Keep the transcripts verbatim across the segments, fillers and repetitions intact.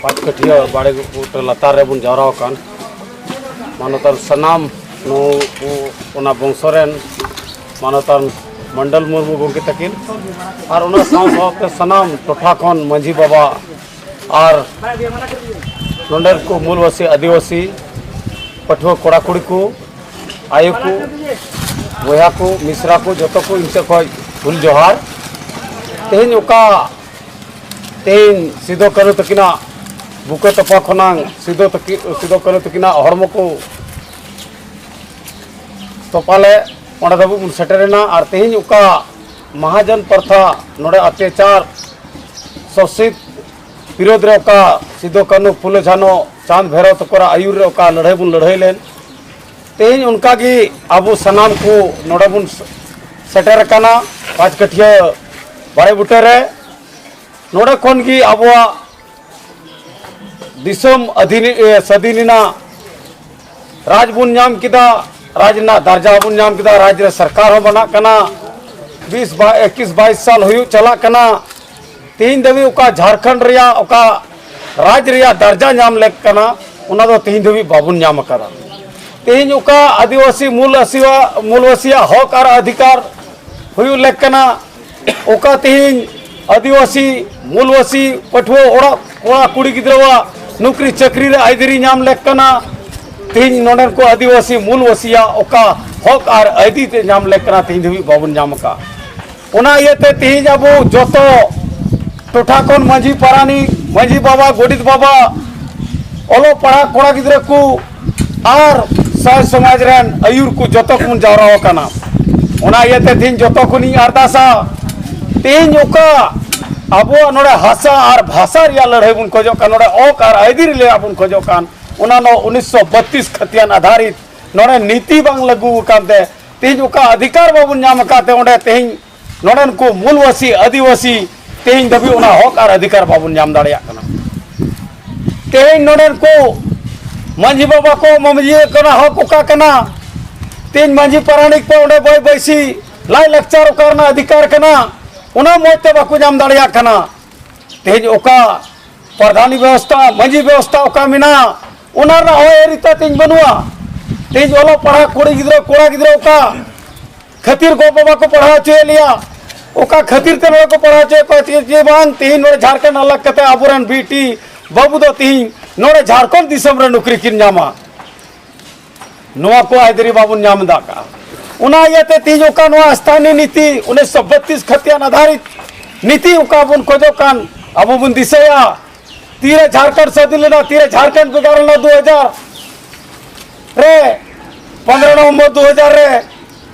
ᱯᱟᱸᱪ ᱠᱟᱹᱴᱷᱤᱭᱟᱹ ᱵᱟᱲᱮ ᱵᱩᱴᱟᱹ ᱞᱟᱛᱟᱨ ᱨᱮᱵᱚᱱ ᱡᱟᱣᱨᱟ ᱟᱠᱟᱱ ᱢᱟᱱᱚᱛᱟᱱ ᱥᱟᱱᱟᱢ ᱱᱩᱠᱩ ᱚᱱᱟ ᱵᱚᱝᱥᱚ ᱨᱮᱱ ᱢᱟᱱᱚᱛᱟᱱ ᱢᱚᱱᱰᱚᱞ ᱢᱩᱨᱢᱩ ᱜᱚᱢᱠᱮ ᱛᱟᱹᱠᱤᱱ ᱟᱨ ᱚᱱᱟ ᱥᱟᱶ ᱥᱟᱶᱛᱮ ᱥᱟᱱᱟᱢ ᱴᱚᱴᱷᱟ ᱠᱷᱚᱱ ᱢᱟᱹᱡᱷᱤ ᱵᱟᱵᱟ ᱟᱨ ᱱᱚᱰᱮ ᱠᱚ ᱢᱩᱞᱵᱟᱹᱥᱤ ᱟᱹᱫᱤᱵᱟᱹᱥᱤ ᱯᱟᱹᱴᱷᱩᱣᱟᱹ ᱠᱚᱲᱟ ᱠᱩᱲᱤ ᱠᱚ, ᱟᱭᱳ ᱠᱚ, ᱵᱚᱭᱦᱟ ᱠᱚ, ᱢᱤᱥᱨᱟ ᱠᱚ, ᱡᱚᱛᱚ ᱠᱚ ᱤᱧ ᱥᱮᱫ ᱠᱷᱚᱱ ᱦᱩᱞ ᱡᱚᱦᱟᱨ᱾ ᱛᱮᱦᱮᱧ ᱚᱠᱟ ᱛᱮᱦᱮᱧ ᱥᱤᱫᱩ ᱠᱟᱹᱱᱦᱩ ᱛᱟᱹᱠᱤᱱᱟᱜ ᱵᱩᱠᱟᱹ ᱛᱚᱯᱟ ᱠᱷᱚᱱᱟᱝ ᱥᱤᱫᱩ ᱛᱟᱹᱠᱤ-, ᱥᱤᱫᱩ ᱠᱟᱹᱱᱦᱩ ᱛᱟᱹᱠᱤᱱᱟᱜ ᱦᱚᱲᱢᱚ ᱠᱚ ᱛᱚᱯᱟ ᱞᱮᱫ, ᱚᱸᱰᱮ ᱫᱷᱟᱹᱵᱤᱡ ᱵᱚᱱ ᱥᱮᱴᱮᱨᱮᱱᱟ᱾ ᱟᱨ ᱛᱮᱦᱮᱧ ᱚᱠᱟ ᱢᱟᱦᱟᱡᱚᱱ ᱯᱨᱚᱛᱷᱟ ᱱᱚᱰᱮ ᱚᱛᱛᱟᱪᱟᱨ ᱥᱳᱥᱤᱛ ᱵᱤᱨᱳᱫᱷ ᱨᱮ ᱚᱠᱟ ᱥᱤᱫᱩ ᱠᱟᱹᱱᱦᱩ ᱯᱷᱩᱞᱳ ᱡᱷᱟᱱᱚ ᱪᱟᱸᱫᱽ ᱵᱷᱮᱨᱚ ᱛᱟᱠᱚᱨᱟᱜ ᱟᱹᱭᱩᱨ ᱨᱮ ᱚᱠᱟ ᱞᱟᱹᱲᱦᱟᱹᱭ ᱵᱚᱱ ᱞᱟᱹᱲᱦᱟᱹᱭ ᱞᱮᱱ, ᱛᱮᱦᱮᱧ ᱚᱱᱠᱟᱜᱮ ᱟᱵᱚ ᱥᱟᱱᱟᱢ ᱠᱚ ᱱᱚᱰᱮ ᱵᱚᱱ ᱥᱮᱴᱮᱨ ᱟᱠᱟᱱᱟ ᱯᱟᱸᱪ ᱠᱟᱹᱴᱷᱤᱭᱟᱹ ᱵᱟᱲᱮ ᱵᱩᱴᱟᱹ ᱨᱮ᱾ ᱱᱚᱰᱮ ᱠᱷᱚᱱ ᱜᱮ ᱟᱵᱚᱣᱟᱜ ᱫᱤᱥᱚᱢ ᱟᱹᱫᱷᱤᱱ, ᱮ, ᱥᱟᱹᱫᱷᱤᱱ ᱮᱱᱟ, ᱨᱟᱡᱽ ᱵᱚᱱ ᱧᱟᱢ ᱠᱮᱫᱟ, ᱨᱟᱡᱽ ᱨᱮᱱᱟᱜ ᱫᱟᱨᱡᱟ ᱵᱚᱱ ᱧᱟᱢ ᱠᱮᱫᱟ, ᱨᱟᱡᱽ ᱨᱮ ᱥᱚᱨᱠᱟᱨ ᱦᱚᱸ ᱵᱮᱱᱟᱜ ᱠᱟᱱᱟ᱾ ᱵᱤᱥ ᱵᱟ-, ᱮᱠᱤᱥ ᱵᱟᱭᱤᱥ ᱥᱟᱞ ᱦᱩᱭᱩᱜ ᱪᱟᱞᱟᱜ ᱠᱟᱱᱟ᱾ ᱛᱮᱦᱮᱧ ᱫᱷᱟᱹᱵᱤᱡ ᱚᱠᱟ ᱡᱷᱟᱲᱠᱷᱚᱸᱰ ᱨᱮᱭᱟᱜ ᱚᱠᱟ ᱨᱟᱡᱽ ᱨᱮᱭᱟᱜ ᱫᱟᱨᱡᱟ ᱧᱟᱢ ᱞᱮᱠ ᱠᱟᱱᱟ, ᱚᱱᱟ ᱫᱚ ᱛᱮᱦᱮᱧ ᱫᱷᱟᱹᱵᱤᱡ ᱵᱟᱵᱚᱱ ᱧᱟᱢ ᱟᱠᱟᱫᱟ᱾ ᱛᱮᱦᱮᱧ ᱚᱠᱟ ᱟᱹᱫᱤᱵᱟᱹᱥᱤ ᱢᱩᱞ ᱟᱹᱥᱤᱣᱟᱜ, ᱢᱩᱞᱵᱟᱹᱥᱤᱭᱟᱜ ᱦᱚᱠ ᱟᱨ ᱚᱫᱷᱤᱠᱟᱨ ᱦᱩᱭᱩᱜ ᱞᱮᱠ ᱠᱟᱱᱟ, ᱚᱠᱟ ᱛᱮᱦᱮᱧ ᱟᱹᱫᱤᱵᱟᱹᱥᱤ ᱢᱩᱞᱵᱟᱹᱥᱤ ᱯᱟᱹᱴᱷᱩᱣᱟᱹ ᱚᱲᱟᱜ ᱠᱚᱲᱟ ᱠᱩᱲᱤ ᱜᱤᱫᱽᱨᱟᱹᱣᱟᱜ ᱱᱚᱠᱨᱤ ᱪᱟᱹᱠᱨᱤ ᱨᱮ ᱟᱹᱭᱫᱟᱹᱨᱤ ᱧᱟᱢ ᱞᱮᱠ ᱠᱟᱱᱟ, ᱛᱮᱦᱮᱧ ᱱᱚᱰᱮᱱ ᱠᱚ ᱟᱹᱫᱤᱵᱟᱹᱥᱤ ᱢᱩᱞᱵᱟᱹᱥᱤᱭᱟᱜ ᱚᱠᱟ ᱦᱚᱠ ᱟᱨ ᱟᱹᱭᱫᱤ ᱛᱮ ᱧᱟᱢ ᱞᱮᱠ ᱠᱟᱱᱟ, ᱛᱮᱦᱮᱧ ᱫᱷᱟᱹᱵᱤᱡ ᱵᱟᱵᱚᱱ ᱧᱟᱢ ᱟᱠᱟᱫ᱾ ᱚᱱᱟ ᱤᱭᱟᱹᱛᱮ ᱛᱮᱦᱮᱧ ᱟᱵᱚ ᱡᱚᱛᱚ ᱴᱚᱴᱷᱟ ᱠᱷᱚᱱ ᱢᱟᱹᱡᱷᱤ ᱯᱟᱨᱟᱱᱤᱠ, ᱢᱟᱹᱡᱷᱤ ᱵᱟᱵᱟ, ᱜᱚᱰᱮᱛ ᱵᱟᱵᱟ, ᱚᱞᱚᱜ ᱯᱟᱲᱦᱟᱜ ᱠᱚᱲᱟ ᱜᱤᱫᱽᱨᱟᱹ ᱠᱚ ᱟᱨ ᱥᱟᱭ ᱥᱚᱢᱟᱡᱽ ᱨᱮᱱ ᱟᱹᱭᱩᱨ ᱠᱚ ᱡᱚᱛᱚ ᱠᱚᱵᱚᱱ ᱡᱟᱣᱨᱟ ᱟᱠᱟᱱᱟ᱾ ᱚᱱᱟ ᱤᱭᱟᱹᱛᱮ ᱛᱮᱦᱮᱧ ᱡᱚᱛᱚ ᱠᱷᱚᱱᱤᱧ ᱟᱨᱫᱟᱥᱟ, ᱛᱮᱦᱮᱧ ᱚᱠᱟ ᱟᱵᱚᱣᱟᱜ ᱱᱚᱰᱮ ᱦᱟᱥᱟ ᱟᱨ ᱵᱷᱟᱥᱟ ᱨᱮᱭᱟᱜ ᱞᱟᱹᱲᱦᱟᱹᱭ ᱵᱚᱱ ᱠᱷᱚᱡᱚᱜ ᱠᱟᱱ, ᱱᱚᱰᱮ ᱚᱠ ᱟᱨ ᱟᱹᱭᱫᱟᱹᱨᱤ ᱨᱮᱭᱟᱜ ᱵᱚᱱ ᱠᱷᱚᱡᱚᱜ ᱠᱟᱱ, ᱚᱱᱟ ᱱᱚᱣᱟ ᱩᱱᱤᱥᱥᱚ ᱵᱟᱛᱤᱥ ᱠᱷᱟᱹᱛᱤᱭᱟᱱ ᱟᱫᱷᱟᱨᱤᱛ ᱱᱚᱰᱮ ᱱᱤᱛᱤ ᱵᱟᱝ ᱞᱟᱹᱜᱩ ᱟᱠᱟᱱ ᱛᱮ ᱛᱮᱦᱮᱧ ᱚᱠᱟ ᱚᱫᱷᱤᱠᱟᱨ ᱵᱟᱵᱚᱱ ᱧᱟᱢ ᱟᱠᱟᱫ ᱛᱮ ᱚᱸᱰᱮ ᱛᱮᱦᱮᱧ ᱱᱚᱰᱮᱱ ᱠᱚ ᱢᱩᱞᱵᱟᱹᱥᱤ ᱟᱹᱫᱤᱵᱟᱹᱥᱤ ᱛᱮᱦᱮᱧ ᱫᱷᱟᱹᱵᱤᱡ ᱚᱱᱟ ᱦᱚᱠ ᱟᱨ ᱚᱫᱷᱤᱠᱟᱨ ᱵᱟᱵᱚᱱ ᱧᱟᱢ ᱫᱟᱲᱮᱭᱟᱜ ᱠᱟᱱᱟ᱾ ᱛᱮᱦᱮᱧ ᱱᱚᱰᱮᱱ ᱠᱚ ᱢᱟᱹᱡᱷᱤ ᱵᱟᱵᱟ ᱠᱚ ᱢᱟᱹᱡᱷᱤ ᱠᱟᱱᱟ, ᱦᱚᱠ ᱚᱠᱟ ᱠᱟᱱᱟ? ᱛᱮᱦᱮᱧ ᱢᱟᱹᱡᱷᱤ ᱯᱟᱨᱟᱱᱤᱠ ᱠᱚ ᱚᱸᱰᱮ ᱵᱟᱹᱭ ᱵᱟᱹᱭᱥᱤ ᱞᱟᱭ ᱞᱟᱠᱪᱟᱨ ᱚᱠᱟ ᱨᱮᱱᱟᱜ ᱚᱫᱷᱤᱠᱟᱨ ᱠᱟᱱᱟ, ᱚᱱᱟ ᱢᱚᱡᱽ ᱛᱮ ᱵᱟᱠᱚ ᱧᱟᱢ ᱫᱟᱲᱮᱭᱟᱜ ᱠᱟᱱᱟ᱾ ᱛᱮᱦᱮᱧ ᱚᱠᱟ ᱯᱨᱚᱫᱷᱟᱱᱤ ᱵᱮᱵᱚᱥᱛᱷᱟ, ᱢᱟᱹᱡᱷᱤ ᱵᱮᱵᱚᱥᱛᱷᱟ ᱚᱠᱟ ᱢᱮᱱᱟᱜᱼᱟ, ᱚᱱᱟ ᱨᱮᱱᱟᱜ ᱦᱚᱸ ᱮᱨᱤᱛᱟ ᱛᱤᱧ ᱵᱟᱹᱱᱩᱜᱼᱟ᱾ ᱛᱮᱦᱮᱧ ᱚᱞᱚᱜ ᱯᱟᱲᱦᱟᱜ ᱠᱩᱲᱤ ᱜᱤᱫᱽᱨᱟᱹ, ᱠᱚᱲᱟ ᱜᱤᱫᱽᱨᱟᱹ ᱚᱠᱟ ᱠᱷᱟᱹᱛᱤᱨ ᱜᱚ ᱵᱟᱵᱟ ᱠᱚ ᱯᱟᱲᱦᱟᱣ ᱦᱚᱪᱚᱭᱮᱫ ᱞᱮᱭᱟ, ᱚᱠᱟ ᱠᱷᱟᱹᱛᱤᱨ ᱛᱮ ᱱᱚᱰᱮ ᱠᱚ ᱯᱟᱲᱦᱟᱣ ᱦᱚᱪᱚᱭᱮᱫ ᱠᱚᱣᱟ, ᱪᱮᱫ ᱪᱮᱫ ᱵᱟᱝ, ᱛᱮᱦᱮᱧ ᱱᱚᱰᱮ ᱡᱷᱟᱲᱠᱷᱚᱸᱰ ᱟᱞᱟᱜᱽ ᱠᱟᱛᱮ ᱟᱵᱚᱨᱮᱱ ᱵᱤᱴᱤ ᱵᱟᱹᱵᱩ ᱫᱚ ᱛᱮᱦᱮᱧ ᱱᱚᱰᱮ ᱡᱷᱟᱲᱠᱷᱚᱸᱰ ᱫᱤᱥᱚᱢ ᱨᱮ ᱱᱚᱠᱨᱤ ᱠᱤᱱ ᱧᱟᱢᱟ᱾ ᱱᱚᱣᱟ ᱠᱚ ᱟᱹᱭᱫᱟᱹᱨᱤ ᱵᱟᱵᱚᱱ ᱧᱟᱢ ᱮᱫᱟ ᱠᱟᱜᱼᱟ᱾ ᱚᱱᱟ ᱤᱭᱟᱹᱛᱮ ᱛᱮᱦᱮᱧ ᱚᱠᱟ ᱱᱚᱣᱟ ᱥᱛᱷᱟᱱᱤ ᱱᱤᱛᱤ, ᱩᱱᱤᱥᱥᱚ ᱵᱟᱛᱛᱨᱤᱥ ᱠᱷᱟᱹᱛᱤᱭᱟᱱ ᱟᱫᱷᱟᱨᱤᱛ ᱱᱤᱛᱤ ᱚᱠᱟ ᱵᱚᱱ ᱠᱷᱚᱡᱚᱜ ᱠᱟᱱ, ᱟᱵᱚ ᱵᱚᱱ ᱫᱤᱥᱟᱹᱭᱟ, ᱛᱤᱨᱮ ᱡᱷᱟᱲᱠᱷᱚᱸᱰ ᱥᱟᱹᱫᱷᱤᱱ ᱞᱮᱱᱟ, ᱛᱤᱨᱮ ᱡᱷᱟᱲᱠᱷᱚᱸᱰ ᱵᱷᱮᱜᱟᱨ ᱞᱮᱱᱟ, ᱫᱩ ᱦᱟᱡᱟᱨ ᱨᱮ, ᱯᱚᱱᱨᱚ ᱱᱚᱵᱷᱮᱢᱵᱚᱨ ᱫᱩ ᱦᱟᱡᱟᱨ ᱨᱮ,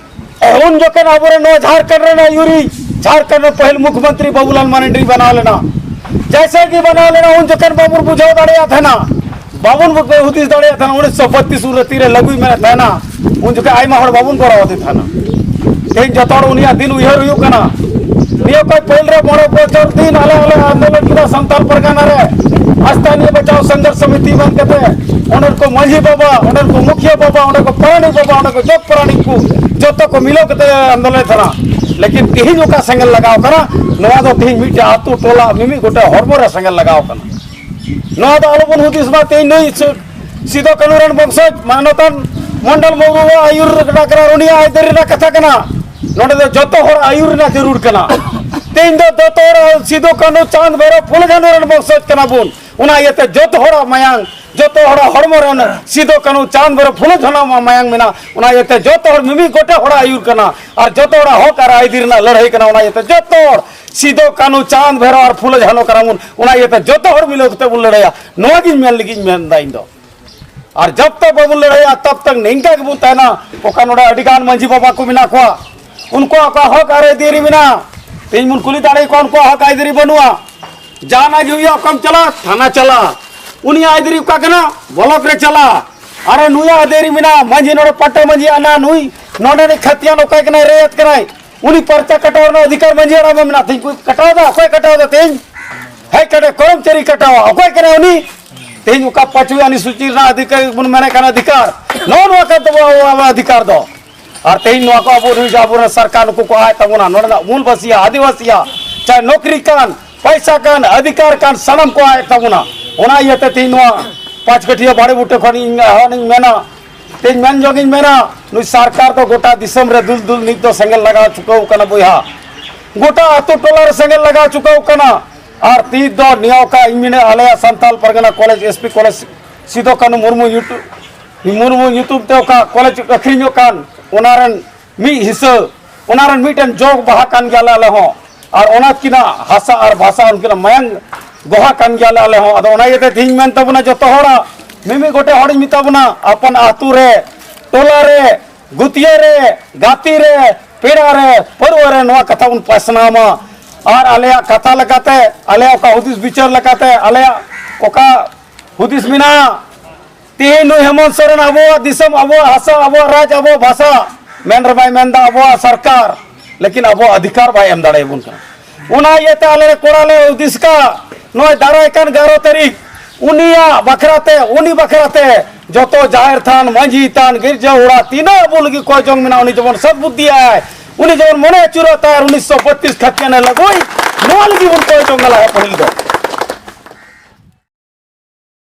ᱩᱱ ᱡᱚᱠᱷᱚᱱ ᱟᱵᱚᱨᱮᱱ ᱱᱚᱣᱟ ᱡᱷᱟᱲᱠᱷᱚᱸᱰ ᱨᱮᱱ ᱟᱹᱭᱩᱨᱤᱡ, ᱡᱷᱟᱲᱠᱷᱚᱸᱰ ᱨᱮᱱ ᱯᱟᱹᱦᱤᱞ ᱢᱩᱠᱷᱭᱚᱢᱚᱱᱛᱨᱤ ᱵᱟᱵᱩᱞᱟᱞ ᱢᱟᱨᱟᱱᱰᱤ ᱵᱮᱱᱟᱣ ᱞᱮᱱᱟ᱾ ᱡᱮᱭᱥᱮ ᱜᱮ ᱵᱮᱱᱟᱣ ᱞᱮᱱᱟ, ᱩᱱ ᱡᱚᱠᱷᱚᱱ ᱵᱟᱵᱚᱱ ᱵᱩᱡᱷᱟᱹᱣ ᱫᱟᱲᱮᱭᱟᱜ ᱛᱟᱦᱮᱱᱟ, ᱵᱟᱵᱚᱱ ᱵᱩ-, ᱦᱩᱫᱤᱥ ᱫᱟᱲᱮᱭᱟᱜ ᱛᱟᱦᱮᱱᱟ, ᱩᱱᱤᱥᱥᱚ ᱵᱟᱛᱛᱨᱤᱥ ᱩᱱᱨᱮ ᱛᱤᱨᱮ ᱞᱟᱹᱜᱩᱭ ᱢᱮᱱᱮᱫ ᱛᱟᱦᱮᱱᱟ, ᱩᱱ ᱡᱚᱠᱷᱚᱱ ᱟᱭᱢᱟ ᱦᱚᱲ ᱵᱟᱵᱚᱱ ᱜᱚᱲᱚ ᱟᱫᱮ ᱛᱟᱦᱮᱱᱟ᱾ ᱛᱮᱦᱮᱧ ᱡᱚᱛᱚ ᱦᱚᱲ ᱩᱱᱤᱭᱟᱜ ᱫᱤᱱ ᱩᱭᱦᱟᱹᱨ ᱦᱩᱭᱩᱜ ᱠᱟᱱᱟ᱾ ᱱᱤᱭᱟᱹ ᱠᱷᱚᱱ ᱯᱟᱹᱦᱤᱞ ᱨᱮ ᱢᱚᱬᱮ ᱵᱚᱪᱷᱚᱨ ᱫᱤᱱ ᱟᱞᱮ ᱦᱚᱸᱞᱮ ᱟᱱᱫᱳᱞᱚᱱ ᱠᱮᱫᱟ ᱥᱟᱱᱛᱟᱲ ᱯᱟᱨᱜᱟᱱᱟ ᱨᱮ᱾ ᱟᱥᱛᱷᱟᱱᱤᱭᱚ ᱵᱟᱪᱟᱣ ᱥᱚᱝᱜᱷᱚᱨᱥ ᱥᱚᱢᱤᱛᱤ ᱵᱟᱝ ᱠᱟᱛᱮ, ᱚᱸᱰᱮ ᱠᱚ ᱢᱟᱹᱡᱷᱤ ᱵᱟᱵᱟ, ᱚᱸᱰᱮ ᱠᱚ ᱢᱩᱠᱷᱤᱭᱟᱹ ᱵᱟᱵᱟ, ᱚᱸᱰᱮ ᱠᱚ ᱯᱟᱨᱟᱱᱤᱠ ᱵᱟᱵᱟ, ᱚᱸᱰᱮ ᱠᱚ ᱡᱚᱜᱽ ᱯᱟᱨᱟᱱᱤᱠ ᱠᱚ ᱡᱚᱛᱚ ᱠᱚ ᱢᱤᱞᱟᱹᱣ ᱠᱟᱛᱮ ᱟᱱᱫᱳᱞᱚᱱ ᱛᱟᱦᱮᱱᱟ᱾ ᱞᱮᱠᱤᱱ ᱛᱮᱦᱮᱧ ᱚᱠᱟ ᱥᱮᱸᱜᱮᱞ ᱞᱟᱜᱟᱣ ᱠᱟᱱᱟ, ᱱᱚᱣᱟ ᱫᱚ ᱛᱮᱦᱮᱧ ᱢᱤᱫᱴᱮᱡ ᱟᱹᱛᱩ ᱴᱚᱞᱟ ᱢᱤᱢᱤᱫ ᱜᱚᱴᱮᱡ ᱦᱚᱲᱢᱚ ᱨᱮ ᱥᱮᱸᱜᱮᱞ ᱞᱟᱜᱟᱣ ᱠᱟᱱᱟ᱾ ᱱᱚᱣᱟ ᱫᱚ ᱟᱞᱚᱵᱚᱱ ᱦᱩᱫᱤᱥ ᱢᱟ, ᱛᱮᱦᱮᱧ ᱱᱩᱭ ᱥᱤ-, ᱥᱤᱫᱚ ᱠᱟᱹᱱᱦᱩ ᱨᱮᱱ ᱵᱚᱝᱥᱚᱡᱽ ᱢᱟᱱᱚᱛᱟᱱ ᱢᱚᱱᱰᱚᱞ ᱵᱟᱹᱵᱩ ᱟᱹᱭᱩᱨ ᱨᱮᱱᱟᱜ ᱠᱟᱱᱟ, ᱩᱱᱤᱭᱟᱜ ᱟᱹᱭᱫᱟᱹᱨᱤ ᱨᱮᱱᱟᱜ ᱠᱟᱛᱷᱟ ᱠᱟᱱᱟ᱾ ᱱᱚᱰᱮ ᱫᱚ ᱡᱚᱛᱚ ᱦᱚᱲ ᱟᱹᱭᱩᱨ ᱨᱮᱱᱟᱜ ᱡᱟᱹᱨᱩᱲ ᱠᱟᱱᱟ᱾ ᱛᱮᱦᱮᱧ ᱫᱚ ᱡᱚᱛᱚ ᱦᱚᱲ ᱥᱤᱫᱚ ᱠᱟᱹᱱᱦᱩ ᱪᱟᱸᱫ ᱵᱷᱟᱭᱨᱚ ᱯᱷᱩᱞ ᱡᱷᱟᱱᱚ ᱨᱮᱱ ᱵᱚᱝᱥᱚᱡᱽ ᱠᱟᱱᱟ ᱵᱚᱱ᱾ ᱚᱱᱟ ᱤᱭᱟᱹᱛᱮ ᱡᱚᱛᱚ ᱦᱚᱲᱟᱜ ᱢᱟᱭᱟᱝ, ᱡᱚᱛᱚ ᱦᱚᱲᱟᱜ ᱦᱚᱲᱢᱚ ᱨᱮ ᱚᱱᱟ ᱥᱤᱫᱚ ᱠᱟᱹᱱᱦᱩ ᱪᱟᱸᱫ ᱵᱷᱟᱭᱨᱚ ᱯᱷᱩᱞ ᱡᱷᱟᱱᱚ ᱢᱟ-, ᱢᱟᱭᱟᱝ ᱢᱮᱱᱟᱜᱼᱟ᱾ ᱚᱱᱟ ᱤᱭᱟᱹᱛᱮ ᱡᱚᱛᱚ ᱦᱚᱲ ᱢᱤᱢᱤᱫ ᱜᱚᱴᱮᱡ ᱦᱚᱲᱟᱜ ᱟᱹᱭᱩᱨ ᱠᱟᱱᱟ ᱟᱨ ᱡᱚᱛᱚ ᱦᱚᱲᱟᱜ ᱦᱚᱠ ᱟᱨ ᱟᱹᱭᱫᱟᱹᱨᱤ ᱨᱮᱱᱟᱜ ᱞᱟᱹᱲᱦᱟᱹᱭ ᱠᱟᱱᱟ᱾ ᱚᱱᱟ ᱤᱭᱟᱹᱛᱮ ᱡᱚᱛᱚ ᱦᱚᱲ ᱥᱤᱫᱚ ᱠᱟᱹᱱᱦᱩ ᱪᱟᱸᱫ ᱵᱷᱟᱭᱨᱚ ᱟᱨ ᱯᱷᱩᱞ ᱡᱷᱟᱱᱚ ᱠᱟᱱᱟ ᱵᱚᱱ᱾ ᱚᱱᱟ ᱤᱭᱟᱹᱛᱮ ᱡᱚᱛᱚ ᱦᱚᱲ ᱢᱤᱞᱟᱹᱣ ᱠᱟᱛᱮ ᱵᱚᱱ ᱞᱟᱹᱲᱦᱟᱹᱭᱟ᱾ ᱱᱚᱣᱟ ᱜᱤᱧ ᱢᱮᱱ ᱞᱟᱹᱜᱤᱫ ᱤᱧ ᱢᱮᱱᱫᱟ ᱤᱧ ᱫᱚ᱾ ᱟᱨ ᱡᱚᱵ ᱛᱚᱠ ᱵᱟᱵᱚᱱ ᱞᱟᱹᱲᱦᱟᱹᱭᱟ, ᱛᱚᱵ ᱛᱚᱠ ᱱᱤᱝᱠᱟ ᱜᱮᱵᱚᱱ ᱛᱟᱦᱮᱱᱟ᱾ ᱚᱠᱟ ᱱᱚᱰᱮ ᱟᱹᱰᱤ ᱜᱟᱱ ᱢᱟᱹᱡᱷᱤ ᱵᱟᱵᱟ ᱠᱚ ᱢᱮᱱᱟᱜ ᱠᱚᱣᱟ, ᱩᱱᱠᱩᱣᱟᱜ ᱚᱠᱟ ᱦᱚᱠ ᱟᱨ ᱟᱹᱭᱫᱟᱹᱨᱤ ᱢᱮᱱᱟᱜᱼᱟ, ᱛᱮᱦᱮᱧ ᱵᱚᱱ ᱠᱩᱞᱤ ᱫᱟᱲᱮ ᱠᱚᱣᱟ, ᱩᱱᱠᱩᱣᱟᱜ ᱦᱚᱠ ᱟᱹᱭᱫᱟᱹᱨᱤ ᱵᱟᱹᱱᱩᱜᱼᱟ᱾ ᱡᱟᱦᱟᱱᱟᱜ ᱜᱮ ᱦᱩᱭᱩᱜᱼᱟ, ᱚᱠᱟᱢ ᱪᱟᱞᱟᱜᱼᱟ? ᱛᱷᱟᱱᱟ ᱪᱟᱞᱟᱜᱼᱟ᱾ ᱩᱱᱤᱭᱟᱜ ᱟᱹᱭᱫᱟᱹᱨᱤ ᱚᱠᱟ ᱠᱟᱱᱟ? ᱵᱞᱚᱠ ᱨᱮ ᱪᱟᱞᱟᱜᱼᱟ᱾ ᱟᱨᱮ ᱱᱩᱭᱟᱜ ᱟᱹᱭᱫᱟᱹᱨᱤ ᱢᱮᱱᱟᱜᱼᱟ, ᱢᱟᱹᱡᱷᱤ ᱱᱚᱰᱮ ᱯᱟᱴᱟ ᱢᱟᱹᱡᱷᱤ ᱟᱱᱟ, ᱱᱩᱭ ᱱᱚᱰᱮ ᱨᱤᱱᱤᱡ ᱠᱷᱟᱹᱛᱤᱭᱟᱱ ᱚᱠᱚᱭ ᱠᱟᱱᱟᱭ? ᱨᱮᱭᱟᱛ ᱠᱟᱱᱟᱭ᱾ ᱩᱱᱤ ᱯᱟᱨᱪᱟ ᱠᱟᱴᱟᱣ ᱨᱮᱱᱟᱜ ᱚᱫᱷᱤᱠᱟᱨ ᱢᱟᱹᱡᱷᱤ ᱦᱟᱲᱟᱢ ᱢᱮᱱᱟᱜ ᱛᱤᱧ, ᱠᱚ ᱠᱟᱴᱟᱣ ᱮᱫᱟ᱾ ᱚᱠᱚᱭ ᱠᱟᱴᱟᱣ ᱮᱫᱟ ᱛᱮᱦᱮᱧ? ᱦᱮᱡ ᱠᱟᱛᱮ ᱠᱚᱨᱢᱪᱟᱹᱨᱤ ᱠᱟᱴᱟᱣᱟ᱾ ᱚᱠᱚᱭ ᱠᱟᱱᱟᱭ ᱩᱱᱤ? ᱛᱮᱦᱮᱧ ᱚᱠᱟ ᱯᱟᱸᱪᱣᱤ ᱚᱱᱩᱥᱩᱪᱤ ᱨᱮᱱᱟᱜ ᱚᱫᱷᱤᱠᱟᱨ ᱵᱚᱱ ᱢᱮᱱᱮᱫ ᱠᱟᱱᱟ, ᱚᱫᱷᱤᱠᱟᱨ, ᱱᱚᱜᱼᱚ ᱱᱚᱣᱟ ᱠᱟᱱ ᱛᱟᱵᱚᱱᱟ ᱟᱵᱚᱣᱟᱜ ᱚᱫᱷᱤᱠᱟᱨ ᱫᱚ᱾ ᱟᱨ ᱛᱮᱦᱮᱧ ᱱᱚᱣᱟ ᱠᱚ ᱟᱵᱚ ᱨᱮᱱ, ᱟᱵᱚᱨᱮᱱ ᱥᱚᱨᱠᱟᱨ ᱱᱩᱠᱩ ᱠᱚ ᱟᱭ ᱛᱟᱵᱚᱱᱟ, ᱱᱚᱰᱮᱱᱟᱜ ᱢᱩᱞ ᱵᱟᱹᱥᱤᱭᱟ, ᱟᱹᱫᱤᱵᱟᱹᱥᱤᱭᱟ, ᱪᱟᱦᱮ ᱱᱚᱠᱨᱤ ᱠᱟᱱ, ᱯᱟᱭᱥᱟ ᱠᱟᱱ, ᱚᱫᱷᱤᱠᱟᱨ ᱠᱟᱱ, ᱥᱟᱱᱟᱢ ᱠᱚ ᱟᱭᱮᱫ ᱛᱟᱵᱚᱱᱟ᱾ ᱚᱱᱟ ᱤᱭᱟᱹᱛᱮ ᱛᱮᱦᱮᱧ ᱱᱚᱣᱟ ᱯᱟᱸᱪ ᱠᱟᱹᱴᱷᱤᱭᱟᱹ ᱵᱟᱲᱮ ᱵᱩᱴᱟᱹ ᱠᱷᱚᱱ ᱤᱧ ᱦᱚᱸᱧ ᱢᱮᱱᱟ, ᱛᱮᱦᱮᱧ ᱢᱮᱱ ᱡᱚᱝ ᱤᱧ ᱢᱮᱱᱟ, ᱱᱩᱭ ᱥᱚᱨᱠᱟᱨ ᱫᱚ ᱜᱚᱴᱟ ᱫᱤᱥᱚᱢ ᱨᱮ ᱫᱩᱞ ᱫᱩᱞ ᱱᱤᱛ ᱫᱚ ᱥᱮᱸᱜᱮᱞ ᱞᱟᱜᱟᱣ ᱪᱩᱠᱟᱹᱣ ᱠᱟᱱᱟ ᱵᱚᱭᱦᱟ, ᱜᱚᱴᱟ ᱟᱹᱛᱩ ᱴᱚᱞᱟ ᱨᱮ ᱥᱮᱸᱜᱮᱞ ᱞᱟᱜᱟᱣ ᱪᱩᱠᱟᱹᱣ ᱠᱟᱱᱟ᱾ ᱟᱨ ᱛᱤᱦᱤᱧ ᱫᱚ ᱱᱤᱭᱟᱹ ᱚᱠᱟ ᱤᱧ ᱢᱮᱱᱟ ᱟᱞᱮᱭᱟᱜ Santal Pargana college, S P college, Sido Kanhu Murmu ᱧᱩᱛᱩᱢ, ᱢᱩᱨᱢᱩ ᱧᱩᱛᱩᱢ ᱛᱮ ᱚᱠᱟ ᱠᱚᱞᱮᱡᱽ ᱟᱹᱠᱷᱨᱤᱧᱚᱜ ᱠᱟᱱ, ᱚᱱᱟ ᱨᱮᱱ ᱢᱤᱫ ᱦᱤᱥᱟᱹ, ᱚᱱᱟ ᱨᱮᱱ ᱢᱤᱫᱴᱮᱱ ᱡᱚᱜᱽ ᱵᱟᱦᱟ ᱠᱟᱱ ᱜᱮᱭᱟᱞᱮ ᱟᱞᱮ ᱦᱚᱸ᱾ ᱟᱨ ᱚᱱᱟ ᱠᱤᱱᱟᱜ ᱦᱟᱥᱟ ᱟᱨ ᱵᱷᱟᱥᱟ, ᱩᱱᱠᱤᱱᱟᱜ ᱢᱟᱭᱟᱝ ᱜᱚᱦᱟ ᱠᱟᱱ ᱜᱮᱭᱟᱞᱮ ᱟᱞᱮ ᱦᱚᱸ᱾ ᱟᱫᱚ ᱚᱱᱟ ᱤᱭᱟᱹᱛᱮ ᱛᱮᱦᱮᱧ ᱢᱮᱱ ᱛᱟᱵᱚᱱᱟ ᱡᱚᱛᱚ ᱦᱚᱲᱟᱜ, ᱢᱤᱢᱤᱫ ᱜᱚᱴᱮᱡ ᱦᱚᱲᱤᱧ ᱢᱮᱛᱟ ᱵᱚᱱᱟ, ᱟᱯᱟᱱ ᱟᱹᱛᱩ ᱨᱮ, ᱴᱚᱞᱟ ᱨᱮ, ᱜᱩᱛᱤᱭᱟᱹ ᱨᱮ, ᱜᱟᱛᱮ ᱨᱮ, ᱯᱮᱲᱟ ᱨᱮ, ᱯᱟᱹᱨᱣᱟᱹ ᱨᱮ ᱱᱚᱣᱟ ᱠᱟᱛᱷᱟ ᱵᱚᱱ ᱯᱟᱥᱱᱟᱣ ᱢᱟ᱾ ᱟᱨ ᱟᱞᱮᱭᱟᱜ ᱠᱟᱛᱷᱟ ᱞᱮᱠᱟᱛᱮ, ᱟᱞᱮᱭᱟᱜ ᱚᱠᱟ ᱦᱩᱫᱤᱥ ᱵᱤᱪᱟᱹᱨ ᱞᱮᱠᱟᱛᱮ, ᱟᱞᱮᱭᱟᱜ ᱚᱠᱟ ᱦᱩᱫᱤᱥ ᱢᱮᱱᱟᱜᱼᱟ, ᱛᱮᱦᱮᱧ ᱱᱩᱭ ᱦᱮᱢᱚᱱᱛ ᱥᱚᱨᱮᱱ ᱟᱵᱚᱣᱟᱜ ᱫᱤᱥᱚᱢ, ᱟᱵᱚᱣᱟᱜ ᱦᱟᱥᱟ, ᱟᱵᱚᱣᱟᱜ ᱨᱟᱡᱽ, ᱟᱵᱚᱣᱟᱜ ᱵᱷᱟᱥᱟ ᱢᱮᱱ ᱨᱮ ᱵᱟᱭ ᱢᱮᱱᱫᱟ ᱟᱵᱚᱣᱟᱜ ᱥᱚᱨᱠᱟᱨ, ᱞᱮᱠᱤᱱ ᱟᱵᱚᱣᱟᱜ ᱚᱫᱷᱤᱠᱟᱨ ᱵᱟᱭ ᱮᱢ ᱫᱟᱲᱮᱭᱟᱵᱚᱱ ᱠᱟᱱᱟ᱾ ᱚᱱᱟ ᱤᱭᱟᱹᱛᱮ ᱟᱞᱮ ᱠᱚᱲᱟ ᱞᱮ ᱦᱩᱫᱤᱥ ᱠᱟᱜ, ᱱᱚᱜᱼᱚᱭ ᱫᱟᱨᱟᱭ ᱠᱟᱱ ᱮᱜᱟᱨᱚ ᱛᱟᱹᱨᱤᱠᱷ ᱩᱱᱤᱭᱟᱜ ᱵᱟᱠᱷᱨᱟ ᱛᱮ, ᱩᱱᱤ ᱵᱟᱠᱷᱨᱟ ᱛᱮ ᱡᱚᱛᱚ ᱡᱟᱦᱮᱨ ᱛᱷᱟᱱ, ᱢᱟᱹᱡᱷᱤ ᱛᱷᱟᱱ, ᱜᱤᱨᱡᱟᱹ ᱚᱲᱟᱜ ᱛᱤᱱᱟᱹᱜ ᱟᱵᱚ ᱞᱟᱹᱜᱤᱫ ᱠᱚᱭ ᱡᱚᱝ ᱢᱮᱱᱟᱜᱼᱟ, ᱩᱱᱤ ᱡᱮᱢᱚᱱ ᱥᱚᱫ ᱵᱩᱫᱽᱫᱷᱤ ᱟᱭ, ᱩᱱᱤ ᱡᱮᱢᱚᱱ ᱢᱚᱱᱮ ᱟᱹᱪᱩᱨᱚᱜ ᱛᱟᱭ, ᱟᱨ ᱩᱱᱤᱥᱥᱚ ᱵᱚᱛᱛᱨᱤᱥ ᱠᱷᱟᱛᱤᱭᱟᱱᱮ ᱞᱟᱹᱜᱩᱭ, ᱱᱚᱣᱟ ᱞᱟᱹᱜᱤᱫ ᱵᱚᱱ ᱠᱚᱭ ᱡᱚᱝ ᱠᱟᱱᱟ ᱯᱟᱹᱦᱤᱞ ᱫᱚ᱾